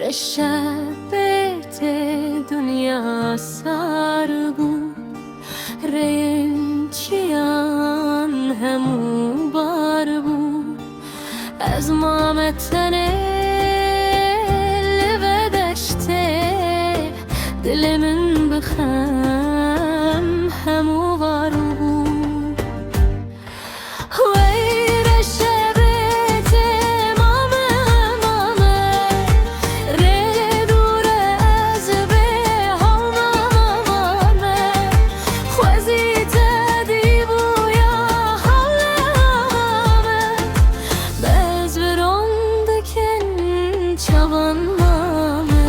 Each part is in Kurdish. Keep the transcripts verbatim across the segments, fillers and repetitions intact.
Reşebê tê dinya sar bû, rêyên çiyan hemû bar bû. Ez mame tenê li vê deştê, dilê min bi xem hemû var bû. Wey reşebê tê mame, mame, rê dûre ez bê hal mame, mame. Xwezî te dîbûya hal mame, bez bi rondekin çavan mame.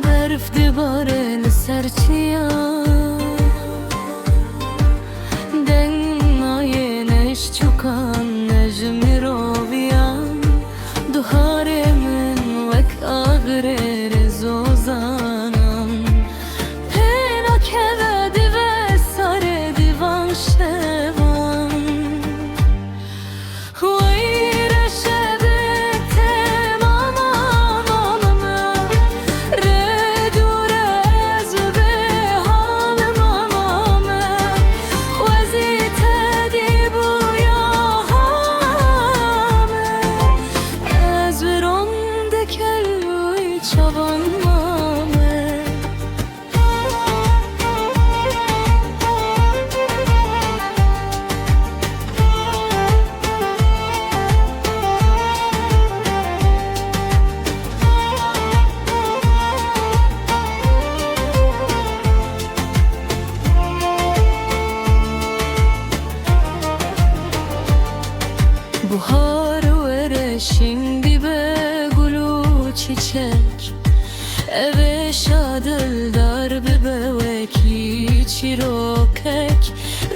Berf dibare li ser çiyan, deng nayê ne ji çûkan ne ji miroviyan. Duharê min wek axirê zozanan, pê nakeve dive sarê divan şevan. Wey reşebê tê mame, mame, rê dûre ez bê hal mame, mame. Xwezî te dîbûya hal mame, ez bi rondekel wî çavan mame. Buhar were şîn bibe gul û çîçek, ev ê şa dildar bibe wekî çîrokek.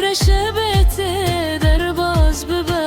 Reşebê tê derbas bibe